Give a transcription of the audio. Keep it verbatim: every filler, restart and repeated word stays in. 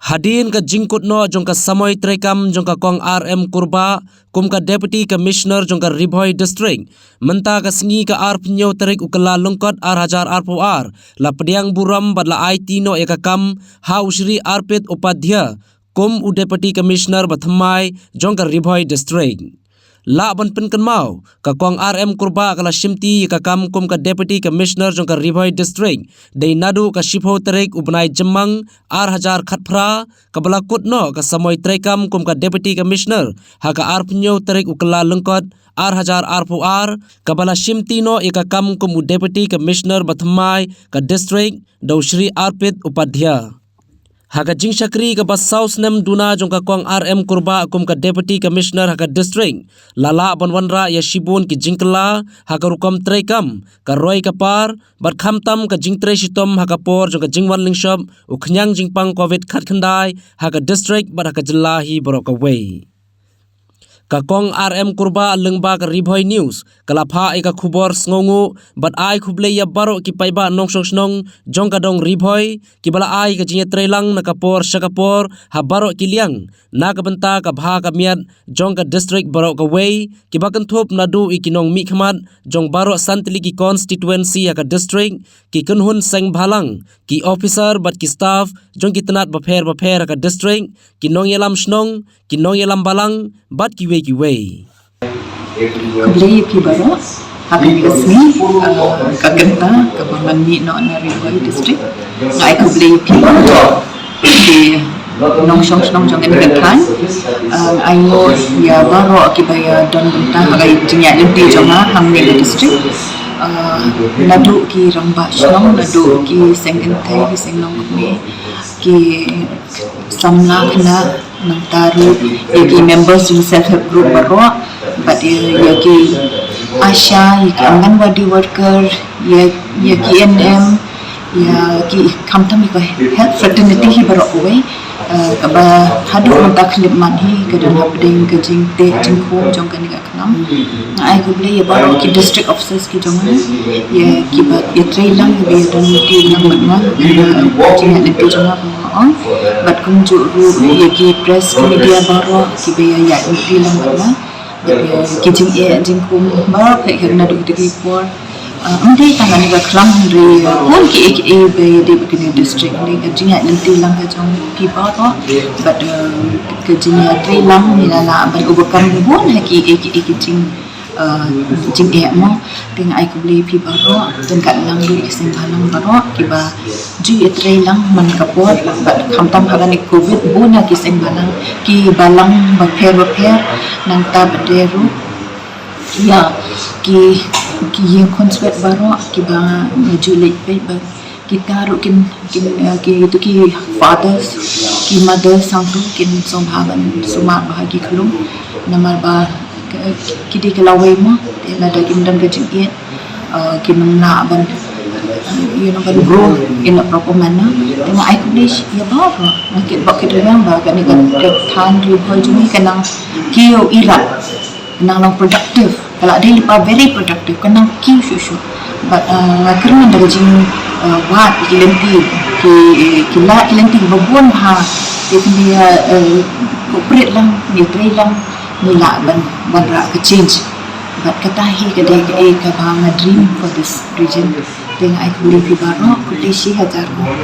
Hadien ka jingkut noh jong ka samoi treikam jong ka Kong R M Kurbah kum ka Deputy Commissioner jong ka Ri Bhoi District, mynta ka sngi ka arphew tarik u Kyllalyngkot ar hajar arphew ar, la pdiang burom bad la aiti noh ïa ka kam ha u Shri Arpit Upadhyay kum u Deputy Commissioner ba thymmai jong ka Ri Bhoi District. Lah ban pynkynmaw, ka Kong R M Kurbah ka la shimti ïa ka kam kum ka Deputy Commissioner jong ka Ri Bhoi District dei naduh ka shiphew tarik u bnai Jymmang ar hajar khatphra, kaba la kut noh ka samoi treikam kum ka Deputy Commissioner ha ka arphew tarik u Kyllalyngkot ar hajar arphew ar, kaba la shimti noh ïa ka kam kum u Deputy Commissioner ba thymmai ka district da u Shri Arpit Upadhyay. Ha ka jingshakri kaba saw snem duna jong ka Kong R M Kurbah kum ka Deputy Commissioner ha ka district, la lah ban wanrah ïa shibun ki jingkylla ha ka rukom treikam, ka roi ka par bad khamtam ka jingtrei shitom ha ka por jong ka jingwan lyngshop u khñiang jingpang Covid khatkhyndai ha ka district bad ha ka jylla hi baroh kawei. Ka Kong R M Kurbah lyngba ka Ri Bhoi News ka la phah ïa ka khubor sngewnguh bad ai khublei ïa baroh ki paidbah nongshong shnong jong ka dong Ri Bhoi kiba la ai ka jingïatreilang na ka por sha ka por ha baroh ki liang na ka bynta ka bha ka miat jong ka district baroh kawei, kiba kynthup naduh ïa ki nongmihkhmat jong baroh san tylli ki constituency ha ka district, ki kynhun seng bhalang, ki officer bad ki staff jong ki tnat bapher bapher ha ka district, ki nongïalam shnong, ki nongïalam balang bad kiwei kiwei. Khublei ïa phi baroh ha kane ka sngi, ah, ka kynta kaba ngan mih noh na Ri Bhoi District. Nga ai khublei ïa phi baroh ki nongshong shnong jong kane ka thaiñ. Ah, nga ainguh ïa baroh kiba ïa don bynta ha ka jingïaid lynti jong nga hangne ha district. Ah, naduh ki rangbah shnong, naduh ki seng kynthei, ki seng nongkmie, ki samla khynnah, nangta ruh ïa ki members jong self help group baroh, bad ïa, ïa ki ASHA, ïa ki Anganwadi worker, ïa, ïa ki A N M, ïa ki khamtam ïa ka health fraternity hi baroh kawei, eh, kaba haduh mynta khyllipmat hi ka don hapdeng ka jingteh jingkhum jong kane ka Nga ai khublei ïa baroh ki district officers ki jong nga, ïa kiba ïatreilang, kiba ïadon lynti lang bad nga ha ka jingïaid lynti jong nga, kumba nga ong. Bad kumjuh ruh ïa ki press, ki media baroh kiba ïa, ïaid lynti lang bad nga. Bad ïa ki jingeh jingkhum baroh phi, naduh kata ka por. Ah, ym dei tang kane ka khlam, hynrei, ah, bun kiei kiei ba ïadei bad kane ka district, hynrei ka jingïaid lynti lang ka jong phi baroh bad, ah, ka jingïatreilang ngi la lah ban overcome bun ha kiei kiei ki jing, ah, jingeh mo. Te nga ai khublei phi baroh, ryngkat lang ruh ki seng bhalang baroh kiba ju ïatreilang man ka por bad khamtam ha kane ka Covid, bun ha ki seng bhalang, ki balang bapher bapher, nangta bad ruh ïa ki, ki ïing khunswet baroh kiba nga ju leit peit ba kita ruh kin, kin, eh, ki, itu ki fathers, ki mothers hangtu kin sngewbha ban sumar bha ha ki khyllung. Namar ba ki, ki dei ki lawei mo, te lada kim don ka jingïeit, eh, kin ym lah ban, eh, you know, ban grow in a proper manner. Te nga ai khublei ïa baroh, nga kit bok kit rwiang ba kane ka, ka thaiñ Ri Bhoi jong ngi ka nang kiew ïarap, ka nang long productive, ka la dei lypa very productive, ka nang kiew shuh shuh. Bad, uh, nga kren da ka jing, uh, wad ki lynti, ki, ki lad ki lynti kiba bun bha, te kane, uh, cooperate lang, ïatrei lang, ngi lah ban wanrah ka change. Bad kata hi ka dei kaei kaba nga dream for this region. Te nga ai khublei phi baroh, khublei shihajar nguh.